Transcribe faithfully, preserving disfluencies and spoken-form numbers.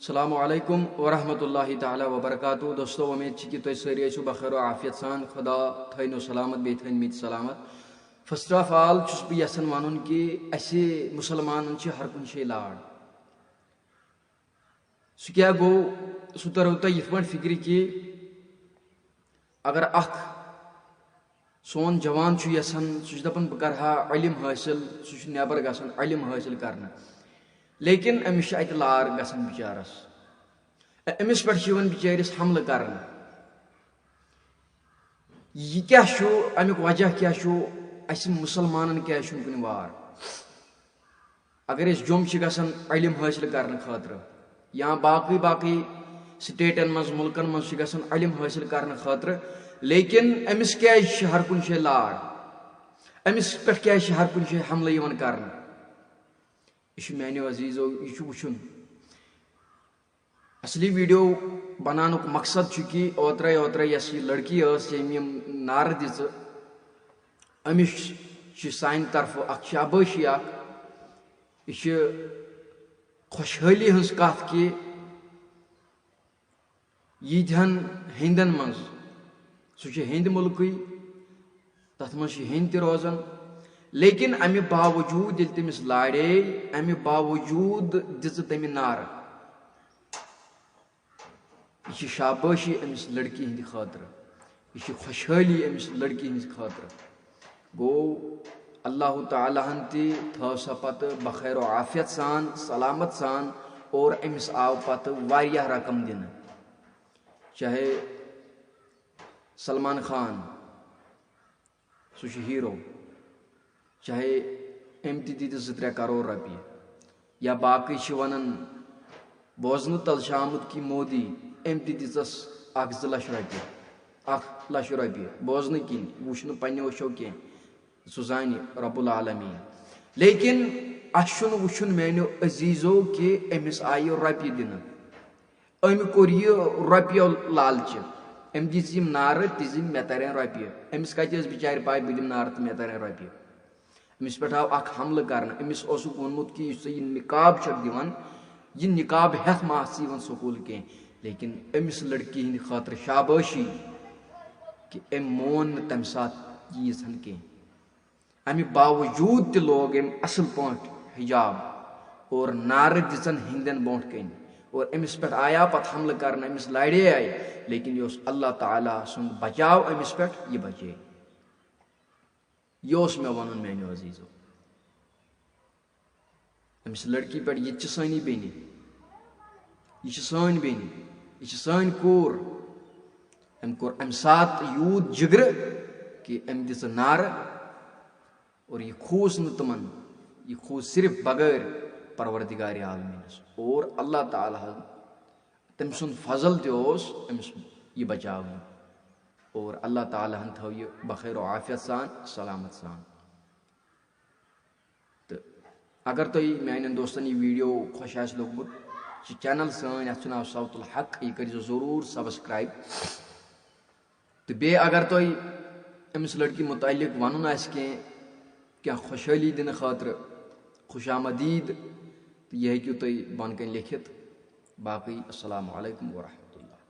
السلام علیکم ورحمۃ اللہ تعالیٰ وبرکاتہ۔ دوستو، وۄمید چھِ کہِ تُہۍ سٲری ٲسِو بخیر و عافیت سان۔ خدا تھٲینو سلامت، بیٚیہِ تھٲینۍ مٕتۍ سلامت۔ First of all چھُس بہٕ یژھان وَنُن کہِ اَسہِ مُسلمانَن چھِ ہر کُنہِ جایہِ لاڑ۔ سُہ کیٛاہ گوٚو؟ سُہ تَرو تۄہہِ یِتھ پٲٹھۍ فِکرِ کہِ اگر اکھ سون جوان چھُ یژھان، سُہ چھُ دَپان، "بہٕ کَرٕ ہا علم حٲصِل"، سُہ چھُ نٮ۪بر گژھان علم حٲصِل کرنہٕ، لیکن أمِس چھِ اَتہِ لار گژھان بِچارَس۔ أمِس پٮ۪ٹھ چھُ یِوان بِچٲرِس حملہٕ کرنہٕ۔ یہِ کیٛاہ چھُ؟ اَمیُک وجہ کیٛاہ چھُ؟ اَسہِ مُسلمانَن کیٛازِ چھُنہٕ کُنہِ وار؟ اگر أسۍ جوٚم چھِ گژھان علم حٲصِل کرنہٕ خٲطرٕ یا باقٕے باقٕے سٹیٹن منٛز، مُلکن منٛز چھِ گژھان علم حٲصِل کرنہٕ خٲطرٕ، لیکن أمِس کیٛازِ چھِ ہر کُنہِ جایہِ لار؟ أمِس پٮ۪ٹھ کیٛازِ چھِ ہر کُنہِ جایہِ حملہٕ یِوان کرنہٕ؟ یہِ چھُ، میٛانیو عزیٖزو، یہِ چھُ وٕچھُن۔ اصلی ویڈیو بناونُک مقصد چھُ کہِ اوترے اوترے یۄس یہِ لڑکی ٲس، ییٚمۍ یِم نعرٕ دِژٕ، أمِس چھِ سانہِ طرفہٕ اکھ شابٲشی اکھ۔ یہِ چھِ خۄشحٲلی ہٕنٛز کتھ کہِ ییٖتہن ہیٚنٛدٮ۪ن منٛز، سُہ چھُ ہیٚنٛدۍ مُلکٕے، تَتھ منٛز چھِ ہیٚنٛدۍ تہِ روزان، لیکن اَمہِ باوجوٗد ییٚلہِ تٔمِس لاڑے، اَمہِ باوجوٗد دِژٕ تٔمۍ نعرٕ۔ یہِ چھِ شابٲشی أمِس لڑکی ہِنٛدِ خٲطرٕ، یہِ چھِ خۄشحٲلی أمِس لڑکی ہِنٛدِ خٲطرٕ۔ گوٚو، اللہ تعالیٰ ہن تہِ تھٲو سۄ پتہٕ بخیر و عافیت سان، سلامت سان، اور أمِس آو پتہٕ واریاہ رقم دِنہٕ۔ چاہے سلمان خان، سُہ چھُ ہیرو، چاہے أمۍ تہِ دِتہِ زٕ ترٛےٚ کرور رۄپیہِ، یا باقٕے چھِ وَنان، بوزنہٕ تَل چھُ آمُت کہِ مودی، أمۍ تہِ دِژَس اکھ زٕ لَچھ رۄپیہِ، اکھ لَچھ رۄپیہِ، بوزنہٕ کِنۍ، وٕچھ نہٕ پنٛنیو أچھو کینٛہہ، سُہ زانہِ رب العالمین۔ لیکن اَسہِ چھُنہٕ وٕچھُن، میٛانیو عزیٖزو، کہِ أمِس آیہِ رۄپیہِ دِنہٕ۔ أمۍ کوٚر یہِ رۄپیو لالچہِ۔ أمۍ دِژ یِم نعرٕ، تہِ زِ مےٚ تَرن رۄپیہِ۔ أمِس کَتہِ ٲس بِچارِ پَے بہٕ دِمہٕ نعرٕ تہٕ مےٚ تَرن رۄپیہِ؟ أمِس پٮ۪ٹھ آو اکھ حملہٕ کرنہٕ۔ أمِس اوسُکھ ووٚنمُت کہِ یُس ژےٚ یہِ نقاب چھَکھ دِوان، یہِ نقاب ہٮ۪تھ ما آس ژٕ یِوان سکوٗل کینٛہہ۔ لیکن أمِس لڑکی ہِنٛدِ خٲطرٕ شابٲشی کہِ أمۍ مون نہٕ تَمہِ ساتہٕ یہِ یِژھن کینٛہہ۔ اَمہِ باوجوٗد تہِ لوگ أمۍ اَصٕل پٲٹھۍ حجاب اور نعرٕ دِژَن ہیٚنٛدٮ۪ن برٛونٛٹھ کَنہِ۔ اور أمِس پٮ۪ٹھ آیا پَتہٕ حملہٕ کرنہٕ، أمِس لڑے آیہِ، لیکن یہِ اوس اللہ تعالیٰ سُنٛد بچاو أمِس پٮ۪ٹھ، یہِ بچے۔ یہِ اوس مےٚ وَنُن، میٛانیو عزیٖزو۔ أمِس لڑکی پٮ۪ٹھ، یہِ تہِ چھِ سٲنی بیٚنہِ، یہِ چھِ سٲنۍ بیٚنہِ، یہِ چھِ سٲنۍ کوٗر۔ أمۍ کوٚر اَمہِ ساتہٕ یوٗت جِگرٕ کہِ أمۍ دِژٕ نعرٕ اور یہِ کھوٗژ نہٕ تِمن، یہِ کھوٗژ صرف بغٲر پروردگار عالمیٖنَس۔ اور اللہ تعالیٰ ہن، تٔمۍ سُنٛد فضل تہِ اوس أمِس یہِ بچاونہٕ۔ اور اللہ تعالیٰ ہن تھٲو یہِ بخیر و عافیت سان، سلامت سان۔ تہٕ اگر تۄہہِ میانٮ۪ن دوستن یہِ ویڈیو خۄش آسہِ لوٚگمُت، یہِ چینل سٲنۍ، یَتھ چھُ ناو صوت الحق، یہِ کٔرۍزیو ضروٗر subscribe۔ تہٕ بیٚیہِ اگر تۄہہِ أمِس لڑکی مُتعلق وَنُن آسہِ کینٛہہ، کینٛہہ خۄشحٲلی دِنہٕ خٲطرٕ، خوش آمدید، تہٕ یہِ ہیٚکِو تُہۍ بۄنہٕ کَنہِ لیکھِتھ۔ باقٕے السلام علیکم ورحمۃ اللہ۔